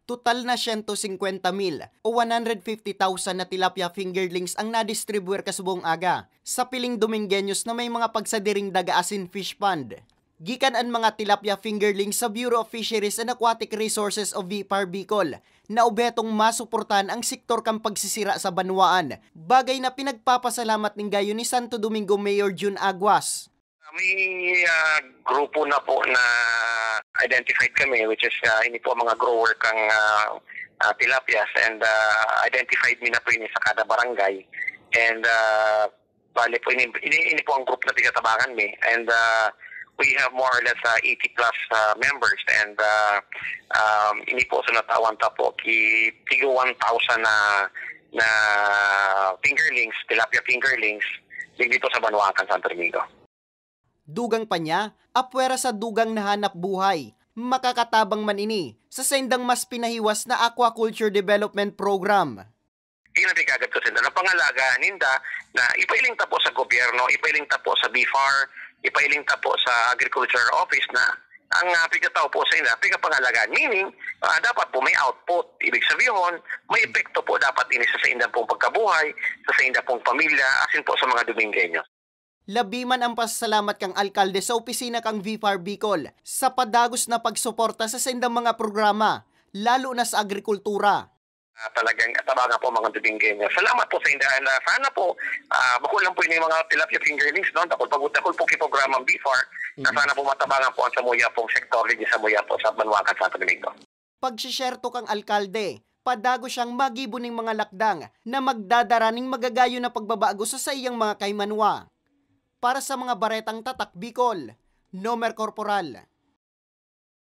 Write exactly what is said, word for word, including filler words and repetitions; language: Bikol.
Total na siyento singkwenta mil o one hundred fifty thousand na tilapia fingerlings ang nadistribuer kasubong aga sa piling Domingueños na may mga pagsadiring daga asin fish pond. Gikan an mga tilapia fingerlings sa Bureau of Fisheries and Aquatic Resources o V F A R Bicol na obhetong masuportahan ang sektor kan pagsisira sa banwaan, bagay na pinagpapasalamat ning gayon ni Santo Domingo Mayor Jun Aguas. May ah, grupo na po na identified kami, which is ah, ini po ang mga grower kang ah, ah, tilapias, and ah, identified mi na po ini sa kada barangay. And ah, bali po, ini, ini, ini po ang group na pigatabangan mi. And ah, we have more or less ah, eighty plus ah, members. And ah, um, ini po sa natawan ta po, ki, tigo one thousand na na fingerlings, tilapia fingerlings, digdi po sa banwaan kan Santo Domingo. Dugang pa niya, apwera sa dugang na hanap buhay, makakatabang man ini sa saindang mas pinahiwas na aquaculture development program. Di na bigagat ko sila. Napangalagaan ninda na ipailing ta po sa gobyerno, ipailing ta po sa B F A R, ipailing ta po sa agriculture office na ang uh, pigataw po sa inda, pigapangalagaan. Meaning, ah, dapat po may output. Ibig sabihin, may epekto po dapat ini sa sainda pong pagkabuhay, sa sainda pong pamilya, asin po sa mga Domingueño. Labi man ang pasasalamat kang alkalde sa opisina kang V F A R Bicol sa padagos na pagsuporta sa saindang mga programa, lalo na sa agrikultura. Ah, talagang tabangan po mga Domingueño. Salamat po sa inda. And, ah, sana po, ah, bako lang po ini mga tilapia fingerlings, no? Dakul, pag, dakul po ki programa ang B F A R, na sana po matabangan po ang samuya pong sektor, din samuya po sa banwaan kan Santo Domingo. Pagsisyerto kang alkalde, padago siyang magibo ning mga lakdang na magdadara ning magagayon na pagbabago sa saiyang mga kaimanwa. Para sa mga baretang tatak Bicol, Nomer Corporal.